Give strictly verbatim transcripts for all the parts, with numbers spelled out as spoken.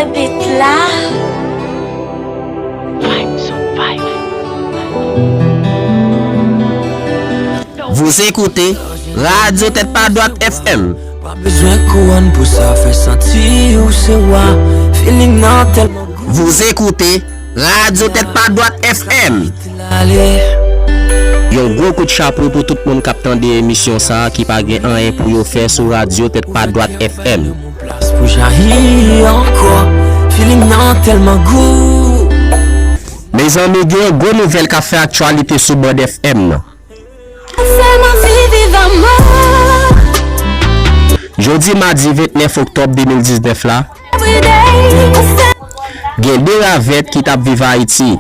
Bit la. Vous écoutez Radio Tèt Pa Dwat F M. Pa bezwen kouwòn pou sa fè santi ou se wa. Feeling nan tèlman Vous écoutez Radio Tèt Pa Dwat F M. Yon gwo kout chapo pou tout moun k ap tande emisyon sa a ki pa gen anyen pou yo fè sou radyo Tèt Pa Dwat F M. Plas pou jayi ankò. Feeling nan tèlman gou. Mezanmi, gen yon gwo nouvèl k ap fè aktyalite sou band F M nan. Sèlman viv, viv amò. Jodi madi vennèf oktòb de mil diznèf la, everyday, ou sè- gen de ravèt ki t ap viv Ayiti.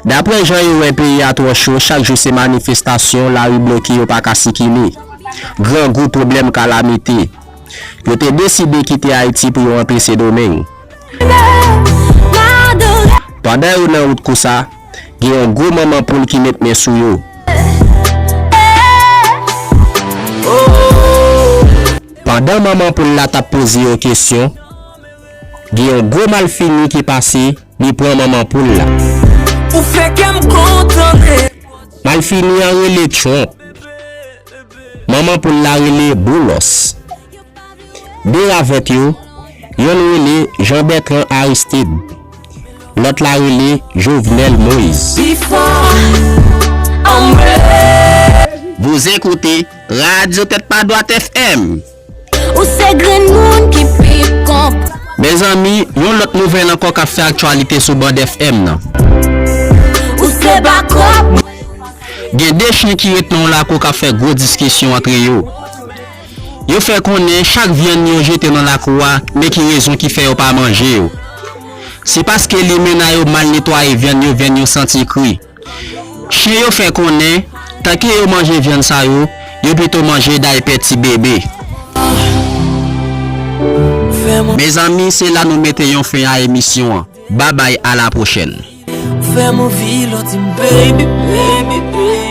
Daprè jan yo wè peyi a twò cho, chak jou se manifestasyon, lari bloke, yo pa ka sikile. Grangou, pwoblèm, kalamite. Yo te deside kite Ayiti pou yo antre Sendomeng. Pandan yo nan wout konsa, gen yon gwo manman poul ki met men sou yo. Pandan manman poul la t ap poze yo kesyon, gen yon gwo malfini ki pase, li pran manman poul la. Ou fè kè m kontan, men Malfini an rele Trump. Manman poul la rele Boulos. De ravèt yo, yonn rele Jean Bertrand Aristide, lòt la rele Jovenel Moïse. Before I'm ready. Vous écoutez Radio Tèt Pa Dwat F M. Ou se grenn moun ki pi konp. Mezanmi, yon lòt nouvèl ankò k ap fè aktyalite sou band F M nan. Ou se bakòp. Gen de chen ki ret nan yon lakou k ap fè gwo diskisyon antre yo. Yo fè konnen chak vyann yo jete nan lakou a, men ki rezon ki fè yo pa manje yo. Se paske limena yo mal netwaye vyann yo, vyann yo santi kri. Chen yo fè konnen, tanke yo manje vyann sa yo, yo pito manje daypè ti bebe. Mezanmi, se la nou mete yon fen a emisyon an. Babay, a la pwochèn. Fè m anvi lò di m baby, baby, baby.